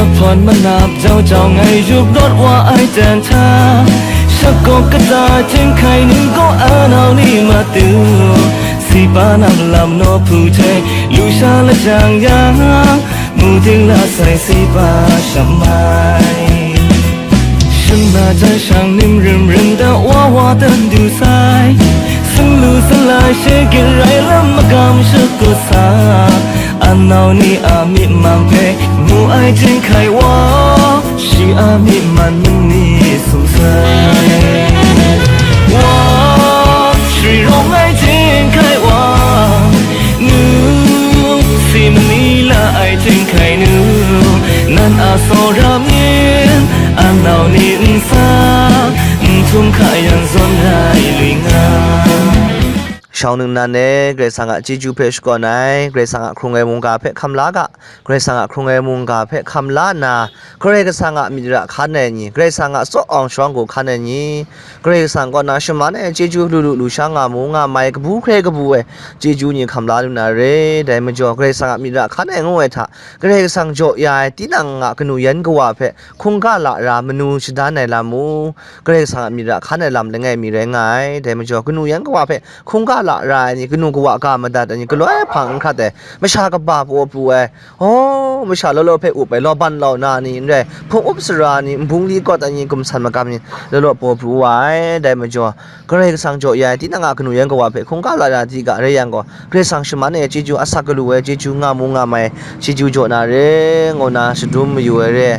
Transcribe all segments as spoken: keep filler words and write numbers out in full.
Hpawn manap jau jau ngai yup rawt wa ai jan hta, shakawk kata hten hkai nu gaw anau ni matu, si pa nang lam naw hpu hte lu sha lajang yang, mu ding la sai si pa shamai. Shana jan shang nim rim rim da wa wa dan du sai, sung lu salai she gin rai lam magam shakut sa, anau ni a myi mang hpe mu ai jin hkai wa, shi a myi man ni sum sai. Wa, shi rawng ai jin hkai wa, nu, si mani la ai jin hkai nu, nan a tsawra myin, anau ni n sa, n htum hka yang zawn rai lui nga. Shawng ningnan e, Karai Kasang a chyeju hpe shakawn ai, Karai Kasang a hkrung ai mungga hpe hkam la ga, Karai Kasang a hkrung ai mungga hpe hkam la nna, Karai Kasang a myit ra hkan ai ni, Karai Kasang a tsaw awng shawng hku hkan ai ni, Karai Kasang kaw na shaman ai chyeju lu lu lu sha nga mu nga mai, kabu hkrai kabu ai chyeju ni hkam la lu na re. Dai majaw, Karai Kasang a myit ra hkan ai ngu ai hta, Karai Kasang jaw ya ai tinang a kanu yan kawa hpe hkungga lara manu shadan ai lam mu, Karai Kasang a myit ra hkan ai lam langai mi rai nga ai. Dai majaw, kanu yan kawa hpe hkungga lara ai ni, kanu kawa ga madat ai ni, galoi hpang n hkrat ai, masha kaba paw pru ai, oh, masha law law hpe up ai, law ban law na ni n rai, hpung up sara ni, nbung li kawt ai ni, gumsan magam ni, law law paw pru wa ai. Dai majaw, Karai Kasang jaw ya ai tinang a kanu yan kawa hpe hkungga lara di ga rai yang gaw, Karai Kasang shaman ai chyeju, asak galu ai chyeju, nga mu nga mai chyeju jaw na re, ngu na shadum mayu ai re.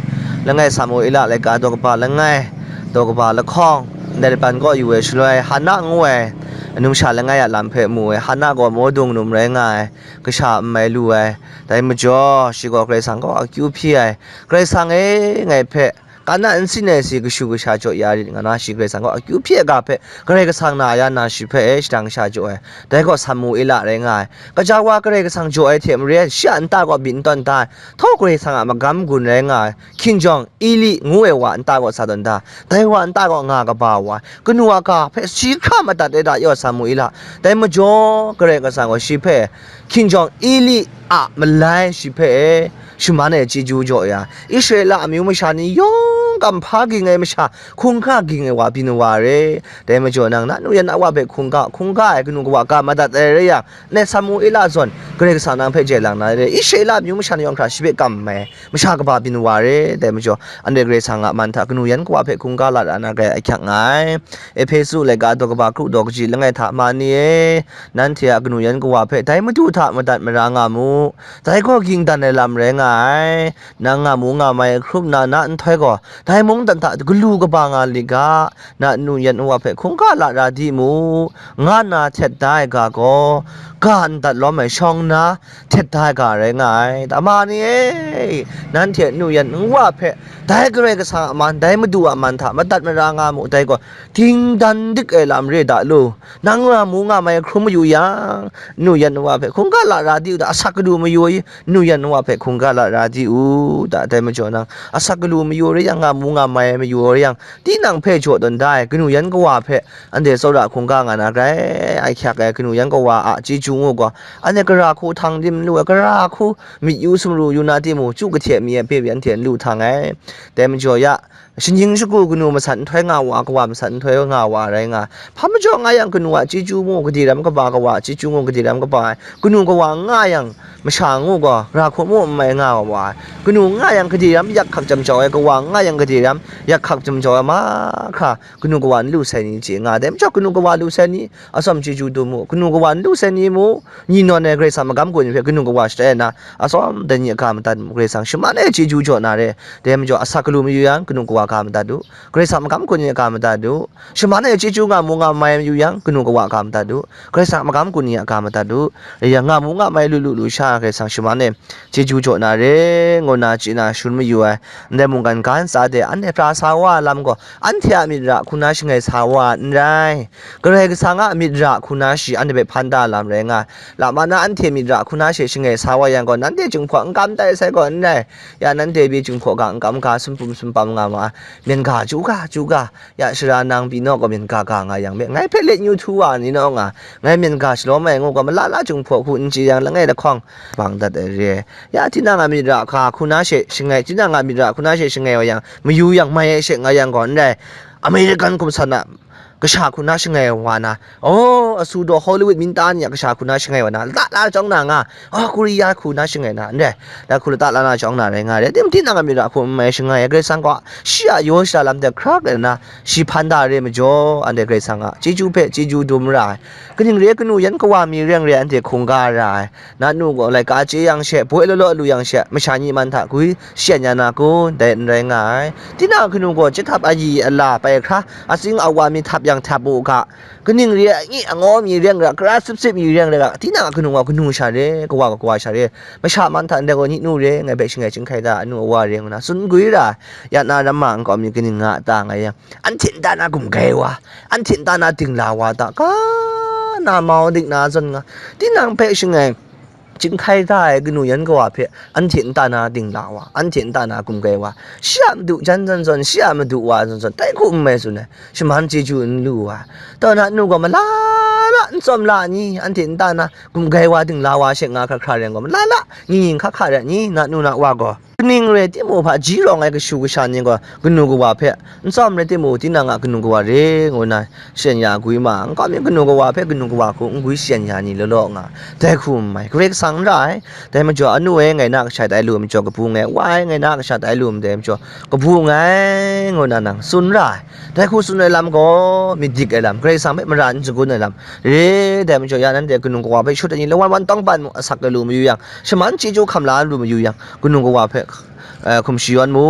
Langai Samuela laika daw kaba langai, daw kaba lahkawng, ndai laban kaw yu ai shaloi, Hana ngu ai numsha langai a lam hpe mu ai. Hana gaw mawdung num rai nga ai, kasha n mai lu ai. Dai majaw, shi gaw Karai Kasang kaw akyu hpyi ai. Karai Kasang e, ngai hpe, Kana nsin ai si kashu kasha jaw ya rit nga na, shi Karai Kasang kaw akyu hpyi ai ga hpe, Karai Kasang na ya na shi hpe e shadang sha jaw ai. Dai gaw Samuela rai nga ai. Kaja wa Karai Kasang jaw ai hte maren, shi a nta gaw byin tawn da ai. Htaw Karai Kasang a magam gun rai nga ai, hkinjawng Eli ngu ai wa nta gaw sa tawn da. Dai wa nta gaw nga kaba wa ai. Kanu a ga hpe shi hkra madat ai da yaw Samuela. Dai majaw, Karai Kasang gaw shi hpe, hkinjawng Eli a malai shi hpe e shaman ai chyeju jaw ya, Israela amyu masha ni yawng kamhpa ging ai masha, hkungga ging ai wa byin wa re. Dai majaw nang na nu yan a wa hpe hkungga, hkungga ai kanu kawa ga madat ai rai yang, ndai Samuela zawn Karai Kasang nang hpe jai lang na re. Israela amyu masha ni yawng hkra shi hpe kam ai masha kaba byin wa re. Dai majaw, anhte Karai Kasang a man hta kanu yan kawa hpe hkungga la ra na grai ahkyak nga ai. Ehpesu laika daw kaba kru daw kaji langai hta ma ni e, nanhte a kanu yan kawa hpe dai Madu hta madat mara nga mu. Dai gaw ging dan ai lam rai nga ai. Nang nga mu nga mai hkrum na na nhtoi gaw, dai mungdan hta galu kaba nga lit ga, na nu yan nwa hpe hkungga lara di mu, nga nna htet da ai ga gaw, ga ndat lawm ai shawng nna htet da ai ga rai nga ai. Ama ni e, nanhte nu yan nwa hpe dai Karai Kasang a man, dai Madu a man hta madat mara nga mu, dai gaw, ging dan dik ai lam re da lu. Nang nga mu nga mai hkrum mayu yang, nu yan nwa hpe hkungga lara di u da, asak kadu mayu ai, nu yan nwa hpe hkungga lara di u da, dai majaw nang, asak kadu mayu rai yang, nga mu nga mai mayu rai yang, tinang hpe jaw tawn da ai, kanu yan kawa hpe, anhte tsawra hkungga nga na grai, ahkyak ai, kanu yan kawa a chyeju ngu gaw, anhte gara hku htang dim lu ai, gara hku myit yu sumru yu na timung, chyu kahte mi ai hpe anhte n lu htang ai, dai majaw ya, Shinggyim shagu kanu masat nhtoi nga wa, kawa masat nhtoi nga wa rai nga. Hpa majaw nga yang kanu a chyeju mu gade ram kaba, kawa a chyeju mu gade ram kaba ai. Kanu kawa nga yang masha ngu gaw, ra hku mu n mai nga wa ai. Kanu nga yang gade ram yak hkak jam jau ai, kawa nga yang gade ram yak hkak jam jau ai mahkra, kanu kawa n lu sai ni chye nga. Dai majaw kanu kawa lu sai ni, atsawm chyeju dum mu, kanu kawa n lu sai ni mu, ni nawn ai Karai Kasang magam gun hpe kanu kawa shatai na, atsawm dai ni a ga madat mu, Karai Kasang shaman ai chyeju jaw na re. Dai majaw asak galu mayu yang, kanu kawa ga madat u, Karai Kasang magam gun ni a ga madat u, shaman ai chyeju nga mu nga mai mayu yang, kanu kawa ga madat u, Karai Kasang magam gun ni a ga madat u, rai yang nga mu nga mai lu lu lu sha Karai Kasang shaman ai chyeju jaw na re, ngu na chye na shalun mayu ai, ndai mungkan ga ntsa de, anhte pra sa wa ai lam gaw, anhte a myit ra hku na shangai sa wa ai n rai. Karai Kasang a myit ra hku na shi anhte hpe hpan da lam rai nga ai. Lama na anhte myit ra hku na she shangai sa wa yang gaw, nanhte Jinghpaw n kam tai sai gaw n rai. Ya, nanhte pyi Jinghpaw ga n kam ga, sumpum sumpam nga ma ai. Myen ga, chyu ga, chyu ga. Ya, sara nang pyi naw gaw myen ga ga nga yang me, ngai hpe let nyu htu wa ni naw nga, ngai myen ga shalawm ai ngu gaw, malala Jinghpaw hku n chye yang, langai lahkawng bang dat ai re. Ya, tinang a myit ra hka hku na she shangai, tinang a myit ra hku na she shangai wa yang, mayu yang, mai ai she nga yang gaw n rai. American hkum san a kasha hku na shangai wa na, oh, asu daw Hollywood minta ni a kasha hku na shangai wa na, la la chyawng na nga, oh, Korea hku na shangai na, n rai. Dai hku lata la na chyawng na rai nga re. Tim tinang a myit ra hku n mai shangai ai Karai Kasang gaw, shi a yaw shada lam de hkrak de na, shi hpan da re majaw, anhte Karai Kasang a chyeju hpe chyeju dum ra ai. Kaning re ai kanu yan kawa mi reng re ai anhte hkungga ra ai. Na nu gaw laika chye yang she, boi law law lu yang she, masha ni man hta gwi shayan ya na kun? Dai n rai nga ai. Tinang a kanu gaw chyahtum ayi ala pai hkra, atsing awa mi htap yang htap u ga. Kaning re ai, angi angaw mi reng ra, kara sip sip mi reng ra, tinang a kanu gaw kanu sha re, kawa gaw kawa sha re, masha man hta ndai gaw ni nu re, ngai hpe shangai chyinghkai da, anu awa re ngu na tsun gwi ra, ya na ramma nkau mi kaning nga a ta nga yang, anhte nta na gumgai wa, anhte nta na dingla wa ta, ka na mau dik na zawn nga, tinang hpe shangai chyinghkai da ai kanu yan kawa hpe, anhte nta na dingla wa, anhte nta na gumgai wa, shi a madu jan zawn zawn, shi a madu wa zawn zawn, tai hku n mai tsun ai, shaman chyeju n lu wa. Taw na nu gaw malala n tsawm la ni, anhte nta na gumgai wa dingla wa she nga hkra hkra rai gaw, malala ngyi ngyi hkra hkra rai ni, na nu na wa gaw? Kaning rai timung, hpaji rawng ai kashu kasha ni gaw kanu kawa hpe n tsawm rai timung, tinang a kanu kawa re ngu na shayan ya gwi ma, nkau mi kanu kawa hpe kanu kawa hku n gwi shayan ya ni law law nga, dai hku n mai, Karai Kasang n ra ai. Dai majaw, anu e, ngai na kasha tai lu ai majaw kabu nngai, wa e, ngai na kasha tai lu ai majaw kabu nngai, ngu na nang tsun ra ai. Dai hku tsun ai lam gaw, myit dik ai lam, Karai Kasang hpe mara n shagun ai lam re. Dai majaw, ya nanhte kanu kawa hpe shut ai ni, lawan wan tawng ban mu, asak ai lu mayu yang, shaman chyeju hkam la lu mayu yang, kanu kawa hpe, eh, hkum shayawn mu,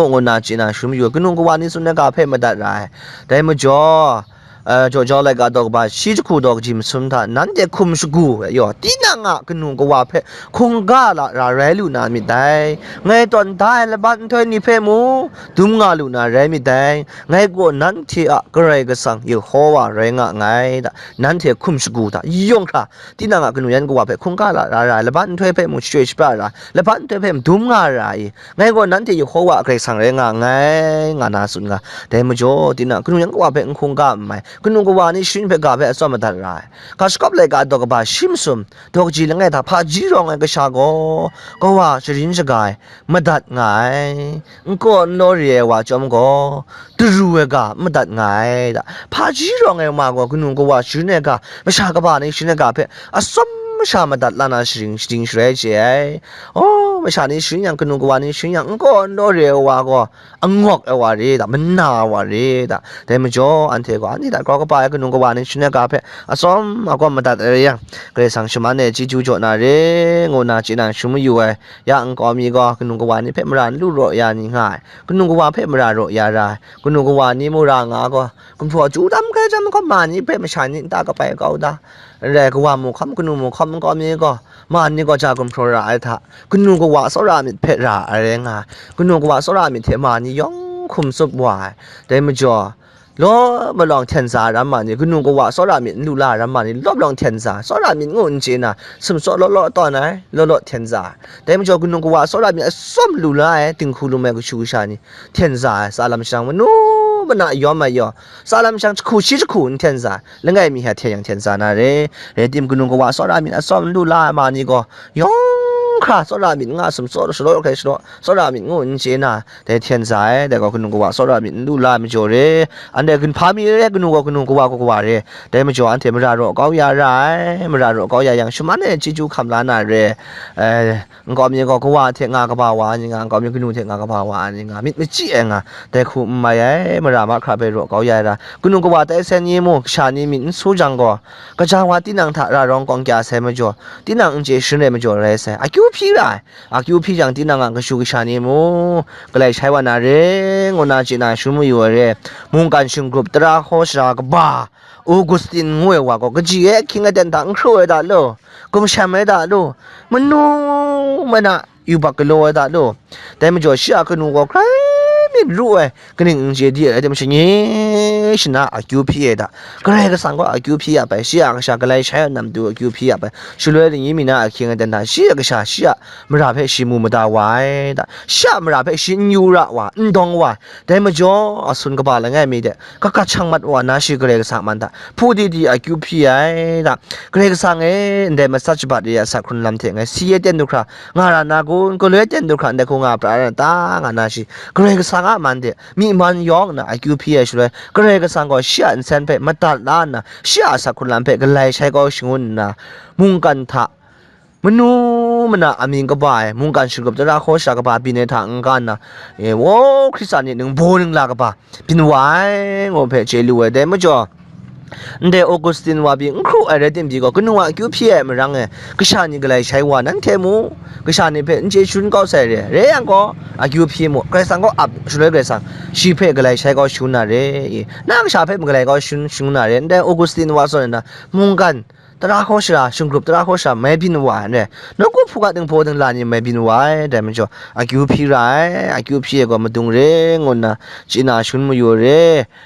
ngu na chye na sharum mayu ai, kanu kawa ni tsun ai ga hpe madat ra ai. Dai majaw, eh, jaw jau laika daw kaba shi jahku daw kaji masum hta, nanhte hkum shagu ai yaw, tinang a kanu kawa hpe hkungga la ra rai lu na myit dai. Ngai tawn da ai laban nhtoi ni hpe mung, dum nga lu na rai myit dai. Ngai gaw nanhte a Karai Kasang Yehowa rai nga nngai da, nanhte hkum shagu hta yawng hkra, tinang a kanu yan kawa hpe hkungga la ra ra ai laban nhtoi hpe mung shachyoi shapra ra ai, laban nhtoi hpe mung dum nga ra ai. Ngai gaw nanhte Yehowa a Karai Kasang rai nga nngai, nga na tsun nga. Dai majaw, tinang kanu yan kawa hpe n hkungga n mai, kanu kawa ni sharin hpe ga hpe atsawm madat ra ai. Ga shagawp laika daw kaba shi masum, daw kaji langai hta hpaji rawng ai kasha gaw, kawa sharin shaga ai, madat nga ai, n kaw n law re ai wa chyawm gaw, daru ai ga n madat nga ai da. Hpaji rawng ai ma gaw kanu kawa sharin ai ga, masha kaba ni sharin ai ga hpe atsawm masha madat la na sharing shading sharai chye ai. Oh, masha ni sharin yang, kanu kawa ni sharin yang, n kaw n law re ai wa gaw, angawk ai wa re da, mana ai wa re da. Dai majaw, anhte gaw, anhte hta grau kaba ai kanu kawa ni sharin ai ga hpe atsawm agawm madat ai rai yang, Karai Kasang shaman e chyeju jaw na re, ngu na chye na sharum mayu ai. Ya nkau mi gaw, kanu kawa ni hpe mara n lu raw ya ni nga ai, kanu kawa hpe mara raw ya ra ai, kanu kawa ni mung ra nga gaw, gumhpraw chyu tam hkrai chyawm gaw, ma ni hpe masha ni nta kabai kau da. N rai, kawa mu hkawm, kanu mu hkawm nkau mi gaw, ma ni gaw ja gumhpraw ra ai hta, kanu kawa tsawra ai myit hpe ra ai rai nga ai. Kanu kawa tsawra ai myit hte ma ni yawng hkum tsup wa ai. Dai majaw, law malawng hten za ai ram ma ni, kanu kawa tsawra ai myit n lu la ai ram ma ni, law malawng hten za ai. Tsawra ai myit ngu n chye na, sumtsaw law law tawn ai, law law hten za ai. Dai majaw, kanu kawa tsawra ai myit atsawm lu la ai, dinghku lum ai kashu kasha ni, hten za ai, tsa lam shadang manu mana yawm ai yaw, tsa lam shadang jahku shi jahku n hten za ai, langai mi hte hten yang hten za na re. Rai tim, kanu kawa tsawra ai myit atsawm n lu la ai ma ni gaw, yawng hkra tsawra ai myit nga, sumtsaw shalaw hkrai shalaw, tsawra ai myit ngu n chye na, dai hten za ai. Dai gaw kanu kawa tsawra ai myit n lu la ai majaw re. Anhte ginhpa mi re, kanu gaw kanu, kawa gaw kawa re. Dai majaw, anhte mara raw kau ya ra ai, mara raw kau ya yang, shaman e chyeju hkam la na re. Eh, nkau mi gaw kawa hte nga kaba wa ai ni nga, nkau mi kanu hte nga kaba wa ai ni nga, myit machyi ai nga, dai hku n mai ai, mara mahkra hpe raw kau ya ai ra. Kanu kawa tai sai ni mung, kasha ni myit n su jang gaw, kaja wa tinang hta ra rawng kawng kya sai majaw, tinang n chye sharin ai majaw rai sai, akyu hpyi ra ai. Akyu hpyi jang, tinang a kashu kasha ni mung, galai shai wa na re, ngu na chye na sharum mayu ai re. Mungkan shingrup tara hkaw sara kaba, Augustin ngu ai wa gaw, kaji e ahkying aten hta n hkru ai ta law, gumshem ai ta law, manu mana yubak galaw ai ta law. Dai majaw, shi a kanu gaw hkrai n ru ai, kaning n chye di ai, rai tim shanyi shana akyu hpyi ai hta, Karai Kasang gaw akyu hpyi ya bai, shi a kasha galai shai ai nam tu akyu hpyi ya bai, shaloi lani mi na ahkying aten hta, shi a kasha, shi a mara hpe shi mu mada wa ai hta, shi a mara hpe shi n yu ra wa, n dawng wa, dai majaw, a sun kaba langai mi de, kakat shang mat wa na shi Karai Kasang a man hta, hpu di di akyu hpyi ai hta, Karai Kasang e, ndai matsat shabat re ai asak hkrun lam hte ngai si e ten du hkra nga ra na kun, galoi ten du hkra ndai hku nga pra ra na ta, nga na shi, Karai Kasang a man de, myi man yawng nna akyu hpyi ai shaloi, Karai Kasang gaw shi a nsen hpe madat la nna, shi a asak hkrun lam hpe galai shai kau shangun nna, mungkan hta, manu mana amying kaba ai, mungkan shingrup tara hkaw sha kaba byin ai hta n-ga nna, e, wo, Hkristan ni ningbaw ningla kaba byin wa ai, ngu hpe chye lu ai. Dai majaw, ndai Augustine wa pyi n hkru ai rai tim pyi gaw, kanu a akyu hpyi ai marang e, kasha ni galai shai wa, nanhte mu, kasha ni hpe n chye shangun kau sai re, re yang gaw, akyu hpyi mu, Karai Kasang gaw ap, shaloi Karai Kasang shi hpe galai shai kau shangun na re, i, na kasha hpe magalai kau shangun, shangun na re, ndai Augustine wa zawn ai na, mungkan, tara hkaw sha, shingrup tara hkaw sha mai byin wa ai n rai, nawku hpungga dinghpaw dingla ni mai byin wa ai, dai majaw, akyu hpyi ra ai, akyu hpyi ai gaw madung re, ngu nna chye na shangun mayu ai re,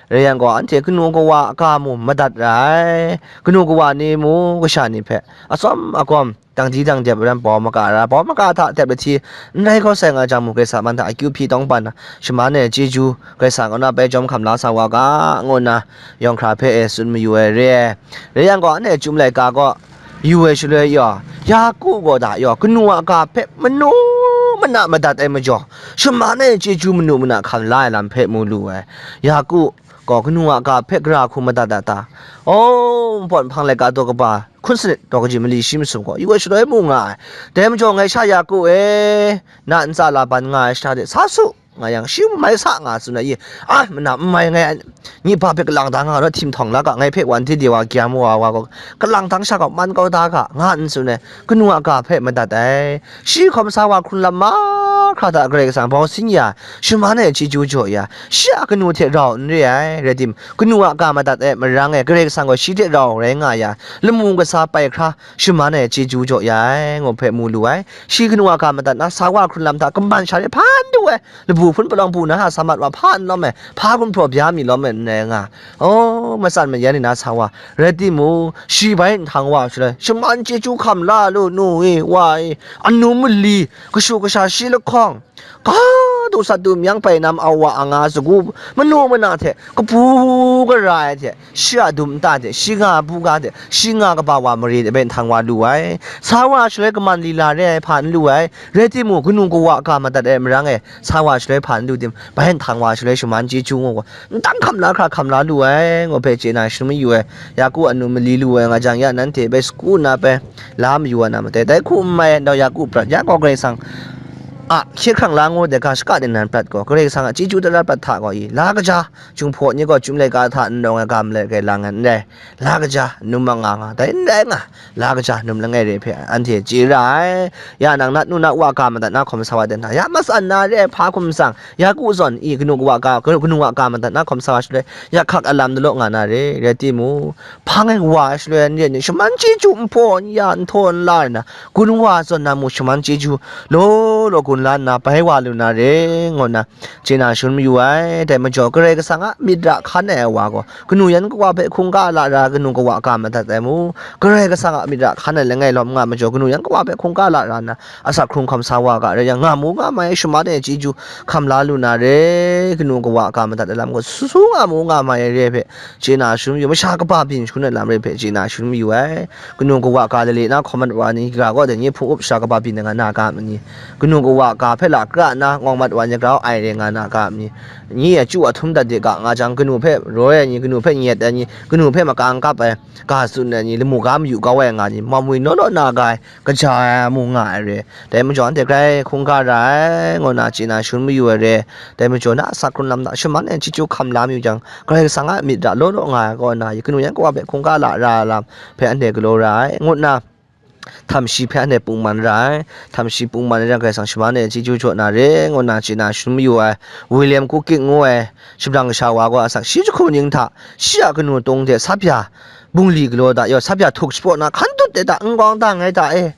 rai yang gaw, anhte kanu kawa a ga mu madat ra ai, kanu kawa ni mu kasha ni hpe atsawm agawm, dangdi dangdep ai ram bau maga ra, bau maga hta dep lahti n rai kau sai nga jang mu, Karai Kasang a man hta akyu hpyi tawng ban na, shaman ai chyeju Karai Kasang kaw na bai jawm hkam la sa wa ga, ngu nna yawng hkra hpe e tsun mayu ai re ai. Rai yang gaw, anhte Chyum laika gaw yu ai shaloi yaw, Yaku gaw da yaw, kanu a ga hpe manu mana madat ai majaw, shaman ai chyeju manu mana hkam la ai lam hpe mu lu ai. Yaku gaw kanu a ga hpe gara hku madat dat ta? Aw, npawt nhpang laika daw kaba hkun sanit daw kaji mali shi masum gaw yu ai shaloi mu nga ai. Dai majaw, ngai sha Yaku e, na ntsa Laban nga ai shara de sa su, nga yang, shi mai sa nga tsun ai, i, a, mana n mai, ngai, nyi hpa hpe kalang da nga rawt, htim htawng la ga, ngai hpe wan hte de wa gyam wa wa gaw, kalang dang sha gaw man kau da ga, nga n tsun ai, kanu a ga hpe madat ai. Shi hkawm sa wa hkrun lam mahkra hta Karai Kasang bau sin ya, shaman ai chyeju jaw ya, shi a kanu hte rau n re ai, rai tim, kanu a ga madat ai marang e, Karai Kasang gaw shi hte rau rai nga ya, lamu kasa pai hkra, shaman ai chyeju jaw ya ai, ngu hpe mu lu ai. Shi kanu a ga madat na, sa wa hkrun lam hta kaman sha re hpan du ai, labu hpun palawng bu na hta sa mat wa hpa n lawm ai, hpa gumhpraw bya mi lawm ai n rai nga. Aw, matsan mayan ni na sa wa, rai timung, shi bai nhtang wa shaloi, shaman chyeju hkam la lu, nu e, wa e, anu mali, kashu kasha shi lahkawng, ga du sat du myang bai nam au wa a nga sagu, manu mana hte, kabu gara ai hte, shi a dum nta hte, shi nga buga hte, shi nga kaba wa mare de bai nhtang wa lu ai. Sa wa shaloi kaman lila re ai hpa n lu ai, rai timung, kanu kawa ga madat ai marang e, sa wa shaloi hpa n lu tim, bai nhtang wa shaloi shaman chyeju ngu gaw, n tang hkam la hkra hkam la lu ai, ngu hpe chye na shangun mayu ai. Yaku anu mali lu ai nga jang, ya nanhte bai sagu nna bai la mayu wa na matai, dai hku n mai ai, ndau Yaku prat, ya gaw Karai Kasang a hkye hkrang la ngu ai ga shaka de nan prat gaw, Karai Kasang a chyeju tara prat hta gaw i, la kaja, Jinghpaw ni gaw Chyum laika hta n rawng ai ga malai kai lang ai n rai, la kaja, num a nga nga, dai n rai nga, la kaja, num langai re hpe anhte chye ra ai. Ya nang nat nu nat wa ga madat na hkawm sa wa ten hta, ya matsan na re ai hpa hkum tsang, Yaku zawn i, kanu kawa ga, kanu a ga madat na hkawm sa wa shaloi, ya hkak a lam dalaw nga na re, rai timung, hpang e wa ai shaloi, anhte ni shaman chyeju n hpaw n ya, n htaw n la ai na, gun wa zawn na mu shaman chyeju law law gun la nna, bai wa lu na re, ngu nna, chye na shangun mayu ai. Dai majaw, Karai Kasang a myit ra hkan ai wa gaw, kanu yan kawa hpe hkungga la ra, kanu kawa ga madat ai mu. Karai Kasang a myit ra hkan ai langai lawm nga majaw, kanu yan kawa hpe hkungga la ra nna, asak hkrung hkam sa wa ga rai yang, nga mu nga mai, shaman ai chyeju hkam la lu na re, kanu kawa ga madat ai lam gaw, su su nga mu nga mai ai re hpe, chye na shangun mayu, masha kaba byin shangun ai lam re hpe, chye na shangun mayu ai. Kanu kawa ga lale na hkawm mat wa ni, ga gaw dai ni hpung up sha kaba byin ai nga na ga ma ni? Kanu kawa ga hpe lakra nna ngawng mat wa ni, grau ai re nga na ga ma ni? Nyi a chyu a htum dat de ga nga jang, kanu hpe raw ai ni, kanu hpe nyet ai ni, kanu hpe makang kap ai, ga tsun ai ni, lamu ga mayu kau ai nga ni, mamwi naw law na ga ai, kaja ai mu nga ai re. Dai majaw, anhte grai hkungga ra ai, ngu nna chye na shangun mayu ai re. Dai majaw, na asak hkrun lam hta shaman ai chyeju hkam la mayu jang, Karai Kasang a myit ra law law nga ai kaw na, kanu yan kawa hpe hkungga la ra ai lam hpe anhte galaw ra ai, ngu nna, htam shi hpe anhte pungman ra ai. Htam shi pungman ai jang, Karai Kasang shaman ai chyeju jaw na re, ngu nna chye na shangun mayu ai. William Kukic ngu ai shabrang kasha wa gaw, asak shi jahku ning hta, shi a kanu tung hte sapya bungli galaw da yaw, sapya htuk shapraw na hkan tut de da, n gawng dang ai da e.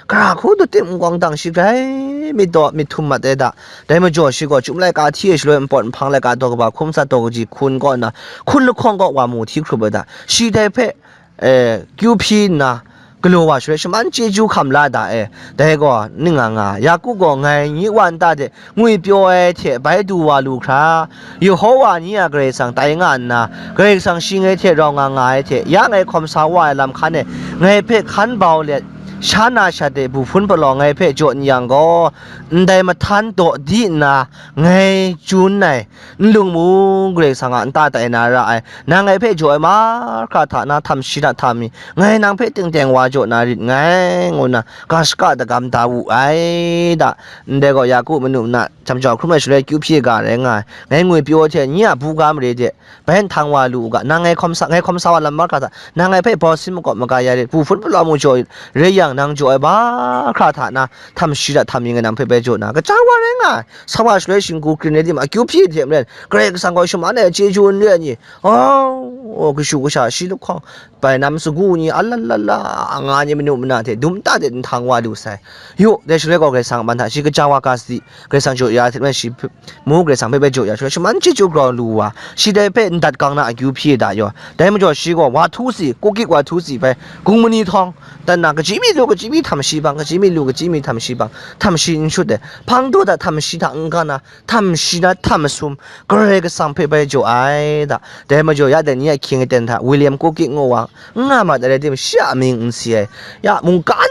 Gara hku du tim nkawng dang shi grai myit daw myit htum mat ai da. Dai majaw shi gaw chyum laika hti e shaloi npawt nhpang laika daw kaba hkum sat daw kaji hkun kaw nna, hkun lahkawng kaw wa mu hti hkrup ai da. Shi dai hpe, e, kyu hpyi nna, galaw wa shaloi shaman chyeju hkam la da e. Dai gaw ning nga nga, Yaku gaw ngai nyi wa nta de ngwi pyaw ai hte bai du wa lu hkra, Yehowa ni a Karai Kasang tai nga nna, Karai Kasang shi ngai hte rau nga nga ai hte, ya ngai hkawm sa wa ai lam hkan e ngai hpe hkan bau let, sha na shat de bu hpun palaw ngai hpe jaw n yang gaw, ndai mahtan daw di nna ngai chyu n ai, nlung mung Karai Kasang a nta tai na ra ai, nang ngai hpe jaw ai mahkra hta na htam shi hta htam mi, ngai nang hpe tingteng wa jaw na rit nngai, ngu nna ga shaka dagam da wu ai da. Ndai gaw Yaku manu mana, jam jau hkrum ai shaloi kyu hpyi ga rai nga ai. Ngai ngwi pyaw hte nye a buga mare de bai nhtang wa lu u ga, nang ngai hkawm sa, ngai hkawm sa wa lam mahkra hta, nang ngai hpe bau sin makawp maga ya rit, bu hpun palawm u jaw rit, rai yang, nang jaw ai mahkra hta na, htam shi hta htam mi ngai nang hpe bai jaw na, kaja wa rai nga ai. Sa wa shaloi shinggu krin ai tim akyu hpyi hte maren, Karai Kasang gaw shaman ai chyeju n re ai ni, oh, kashu kasha shi lahkawng, bainam sagu ni, alalala, nga ni manu mana hte dum ta de nhtang wa lu sai. Yu, dai shaloi gaw Karai Kasang a man hta shi kaja wa ga sadi, Karai Kasang jaw ya ai hte maren shi hpe, mu Karai Kasang hpe bai jaw ya shaloi, shaman chyeju grau lu wa, shi dai hpe ndat gang na akyu hpyi da yaw. Dai majaw shi gaw wa htu si, kukik wa htu si bai, gung mani htawng, dan na, kachyi mi lu, kachyi mi htam shi bang, kachyi mi lu, kachyi mi htam shi bang, htam shi n shut ai. Hpang daw da htam shi hta n ga na, htam shi na htam masum, Karai Kasang hpe bai jaw ai da. Dai majaw ya dai ni a hkying aten hta William Kukik ngu wa, n nga mat ai rai tim, shi a amying n si ai. Ya, mungkan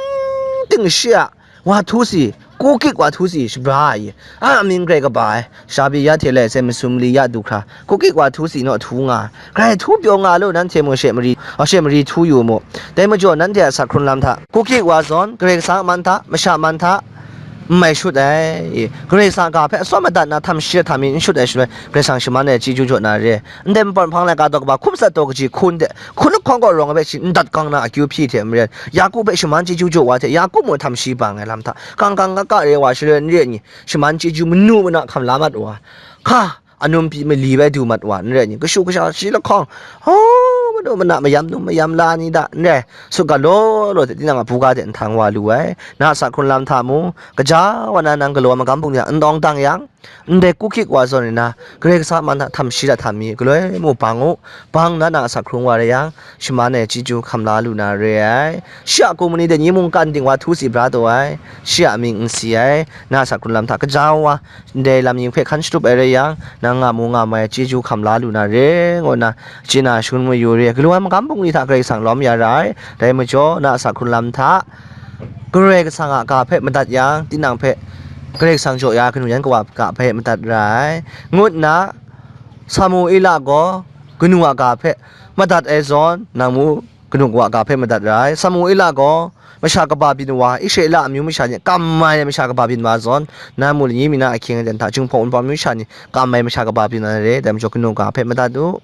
ting shi a wa htu si, kukik wa htu si shabra ai, a amying grai kaba ai, shabi ya hte lai sai masum li ya du hkra, kukik wa htu si naw htu nga ai, grai htu pyaw nga lu, nanhte mung she mari, a she mari htu yu mu. Dai majaw nanhte a sak hkrun lam hta, kukik wa zawn Karai Kasang a man hta, masha man hta, n mai shut ai, Karai Kasang a ga hpe atsawm madat na htam shi hta htam mi n shut ai shaloi, Karai Kasang shaman ai chyeju jaw na re. Ndai npawt nhpang laika daw kaba hkum sat daw kaji hkun de, hkun lahkawng kaw rawng ai hpe shi ndat gang na akyu hpyi hte maren, Yaku hpe shaman chyeju jaw wa hte, Yaku mung htam shi bang ai lam hta, kang kang ga ga re wa shaloi n re ai ni, shaman chyeju manu mana hkam la mat wa, hka, anum pyi mali bai du mat wa n re ai ni, kashu kasha shi lahkawng, ho, manu mana mayam num mayam la ni da n re, sut ga law law hte tinang a buga de nhtang wa lu ai, na a sak hkrun lam hta mung, kaja wa na nang galaw magam bungli hta n tawng dang yang, ndai kukik wa zawn nna, Karai Kasang a man hta htam shi hta htam mi, galoi mu bang u, bang nna nang a sak hkrung wa rai yang, shaman ai chyeju hkam la lu na re ai. Shi a kum mani de ni mungkan ting wa htu si bra taw ai, shi a amying n si ai, na a sak hkrun lam hta kaja wa, ndai lam yin hpe hkan shatup ai rai yang, nang nga mu nga mai ai chyeju hkam la lu na re, ngu nna, chye na shangun mayu re ai, galaw ai magam bungli hta Karai Kasang lawm ya ra ai, dai majaw, na a sak hkrun lam hta, Karai Kasang a ga hpe madat yang, tinang hpe Karai Kasang jaw ya kanu yan kawa ga hpe madat ra ai, ngu nna, Samuela gaw kanu a ga hpe madat ai zawn, nang mu kanu kawa ga hpe madat ra ai. Samuela gaw masha kaba byin wa, Israela amyu masha ni kam mai ai masha kaba byin wa zawn, nang mu lani mi na ahkying aten hta, Jinghpaw Wunpawng amyu masha ni kam mai masha kaba byin wa na re, dai majaw kanu ga hpe madat u.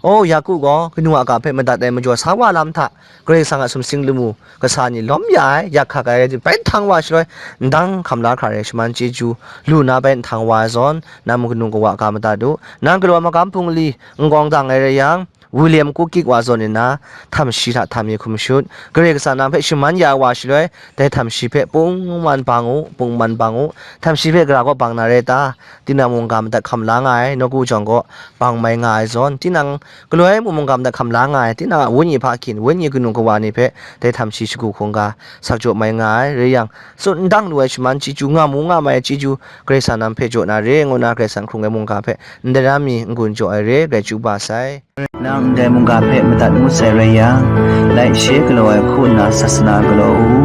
O, Yaku gaw kanu a ga hpe madat ai majaw sa wa lam hta, Karai Kasang a sumsing lamu kasa ni lawm ya ai, yak hkak ai rai tim, bai nhtang wa shaloi, ndang hkam la hkra rai, shaman chyeju lu na bai nhtang wa ai zawn, nang mu kanu kawa ga madat u. Nang galaw magam bungli n kawng dang ai rai yang, William Kukik wa zawn nna, htam shi hta htam mi hkum shut, Karai Kasang nang hpe shaman ya ai wa shaloi, dai htam shi hpe pungman bang u, pungman bang u, htam shi hpe gara kaw bang na rai ta? Tinang mungga madat hkam la nga ai, nawku jawng gaw bang mai nga ai zawn, tinang galoi mu mungga madat hkam la nga ai, tinang a wenyi hpa hkyin, wenyi kanu kawa ni hpe dai htam shi shagu hkungga sak jaw mai nga ai, rai yang, tsun n dang lu ai shaman chyeju, nga mu nga mai ai chyeju, Karai Kasang nang hpe jaw na re, ngu nna Karai Kasang hkrung ai mungga hpe ndai ram mi n-gun jaw ai re, grai chyu ba sai. Nang ndai mungga hpe madat ngut sai rai yang, laishe galaw ai hku nna sasana galaw u.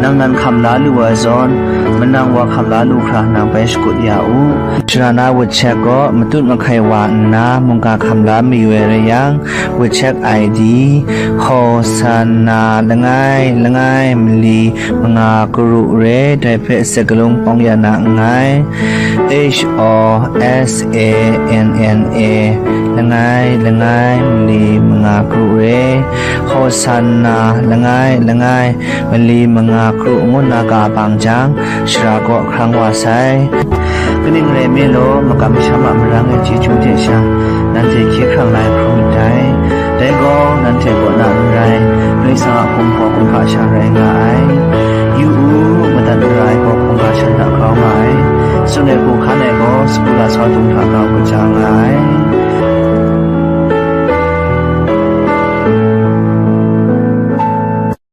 Nang nan hkam la lu ai zawn, manang wa hkam la lu hkra nang bai shakut ya u. Sharana WeChat gaw matut mahkai wa nna mungga hkam la mayu ai rai yang, WeChat I D, Hosanna langai langai mali manga karu re, dai hpe sakalung pawng ya na nngai. H O S A N N A, langai langai mali manga karu re, Hosanna langai langai mali manga karu ngu nna ga bang jang, shara kaw hkrang wa sai. Kaning rai nme law, makam masham a marang ai chyeju hte sha, nanhte hkye hkrang la ai hkrum ndai. Dai gaw nanhte kaw na n rai, Karai Kasang a hkum gaw hkum hkra sha rai nga ai. Yu u, madat mara ai gaw hkum hkra sha hta grau nga ai. Tsun ai hku hkan ai gaw sagu lasau dung hta grau kaja nga ai.